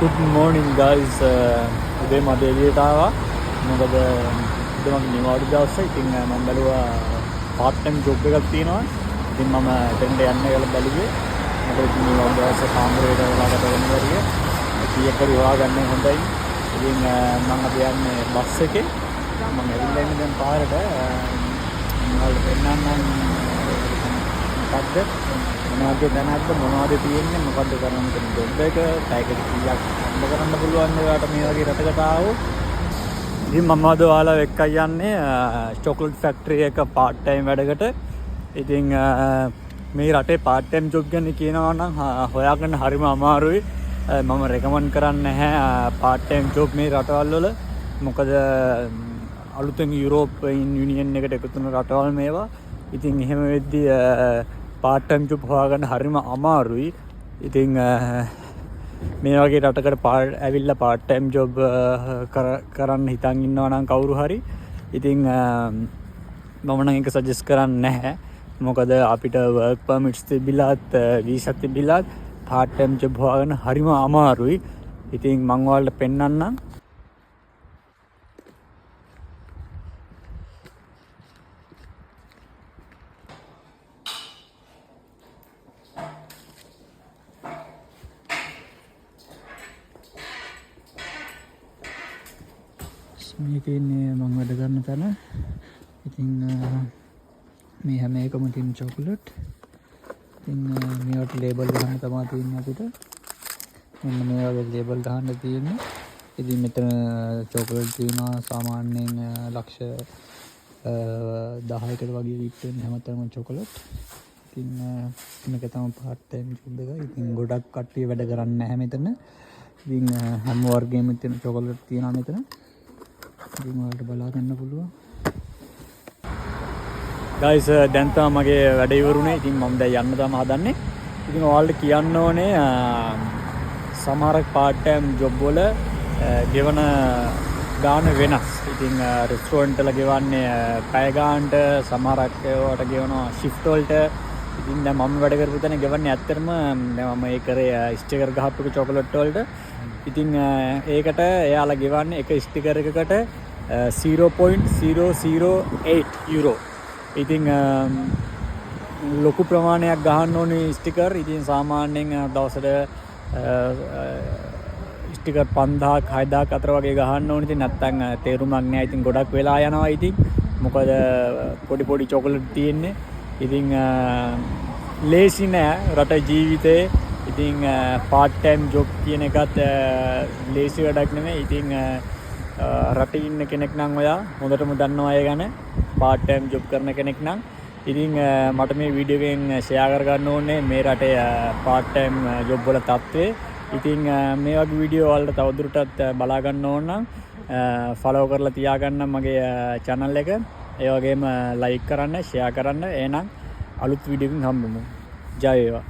Good morning guys. උදේ මම එළියට ආවා. මොකද උදේ මගේ නිවාඩු දවස. ඉතින් මම බැලුවා පාර්ට් ටයිම් ජොබ් එකක් තියෙනවා. ඉතින් මම එතනට යන්න කියලා බැලුවේ. මොකද ඉතින් නිවාඩු දවසේ කාමරේට වෙලා ගත වෙන බැරිය. කීයක් හරි හොයාගන්න හොඳයි. ඉතින් මම අද යන්නේ බස් එකේ. මම ඇවිල්ලා ඉන්නේ දැන් පාරට. මම ඔයාලට පෙන්නන්නම් මොකද්ද, මොන වගේ තැනක්ද, මොනවද තියෙන්නේ, මොකද්ද කරන්න තියෙන ජොබ් එක, පැයකට කීයක් හම්බ කරන්න පුළුවන්ද ඔයාලට මේ වගේ රටකට ආවොත්. ඉතින් මම අද ඔයාලව එක්කයි යන්නේ චොක්ලට් ෆැක්ටරි එක පාර්ට් ටයිම් වැඩකට. ඉතින් මේ රටේ පාර්ට් ටයිම් ජොබ් ගැන කියනවා නම් හොයාගන්න හරිම අමාරුයි. මම රෙකමන්ඩ් කරන්නේ නැහැ පාර්ට් ටයිම් ජොබ් මේ රටවල් වල. මොකද අලුතෙන් යුරෝපියන් යුනියන් එකට එකතු වුණ රටවල් මේවා. ඉතින් එහෙම වෙද්දි පාර්ට් ටයිම් ජොබ් හොයාගන්න හරිම අමාරුයි. ඉතින් මේ වගේ රටකට ඇවිල්ලා පාර්ට් ටයිම් ජොබ් කරන්න හිතන් ඉන්නවා නම් කවුරු හරි, ඉතින් මම නම් ඒක සජෙස්ට් කරන්නේ නැහැ. මොකද අපිට වර්ක් පර්මිට්ස් තිබිලත්, වීසා තිබිලත් පාර්ට් ටයිම් ජොබ් හොයාගන්න හරිම අමාරුයි. ඉතින් මං ඔයාලට පෙන්නන්නම්. මේක ඉන්නේ මං වැඩ කරන තැන. ඉතින් මේ හැම එකම තියෙන චොකලට්. ඉතින් මේවට ලේබල් ගහන්න තමයි තියෙන්නේ අපිට. මෙන්න මේ වගේ ලේබල් ගහන්න තියෙන්නේ. ඉතින් මෙතන චොකලට් තියෙනවා සාමාන්‍යයෙන් ලක්ෂ 10කට වගේ වික් වෙන හැමතැනම චොකලට්. ඉතින් මේක තමයි පාර්ට් ටයිම් ජොබ් එක. ඉතින් ගොඩක් කට්ටිය වැඩ කරන්නේ නැහැ මෙතන. ඉතින් හැම වර්ගයකම තියෙන චොකලට් තියෙනවා මෙතන. ඉතින් ඔයාලට බලා ගන්න පුළුවන්. ගයිස්, දැන් තමයි මගේ වැඩ ඉවරුනේ. ඉතින් මම දැන් යන්න තමයි හදන්නේ. ඉතින් ඔයාලට කියන්න ඕනේ, සමහර පාර්ට් ටයිම් ජොබ් වල ගෙවන ගාන වෙනස්. ඉතින් රෙස්ටෝරන්ට් වල ගෙවන්නේ පැය ගානට, සමහරක් ඒවාට ගෙවනවා ෂිෆ්ට් වලට. ඉතින් දැන් මම වැඩ කරපු තැන ගෙවන්නේ ඇත්තටම දැන් මම ඒ කරේ ස්ටිකර් ගහපු එක චොකලට් වලට. ඉතින් ඒකට එයාලා ගෙවන්නේ එක ස්ටිකර් එකකට 0.008 යුරෝ. ඉතින් ලොකු ප්‍රමාණයක් ගහන්න ඕනේ ස්ටිකර්. ඉතින් සාමාන්‍යයෙන් දවසට ස්ටිකර් 5000ක් 6000ක් අතර වගේ ගහන්න ඕනේ. ඉතින් නැත්තම් තේරුමක් නෑ. ඉතින් ගොඩක් වෙලා යනවා. ඉතින් මොකද පොඩි පොඩි චොකලට් තියෙන්නේ. ඉතින් ලේසි නෑ රට ජීවිතේ. ඉතින් පාර්ට් ටයිම් ජොබ් කියන එකත් ලේසි වැඩක් නෙමෙයි. ඉතින් රටේ ඉන්න කෙනෙක් නම් ඔයා හොඳටම දන්නවා ඒ ගැන, පාර්ට් ටයිම් ජොබ් කරන කෙනෙක් නම්. ඉතින් මට මේ වීඩියෝ එකෙන් ෂෙයා කරගන්න ඕනේ මේ රටේ පාර්ට් ටයිම් ජොබ් වල තත්ත්වය. ඉතින් මේ වගේ වීඩියෝ ඔයාලට තවදුරටත් බලා ගන්න ඕන නම් ෆලෝ කරලා තියාගන්න මගේ චැනල් එක. ඒ වගේම ලයික් කරන්න, ෂෙයා කරන්න. එහෙනම් අලුත් වීඩියෝ එකකින් හම්බෙමු. ජය වේවා.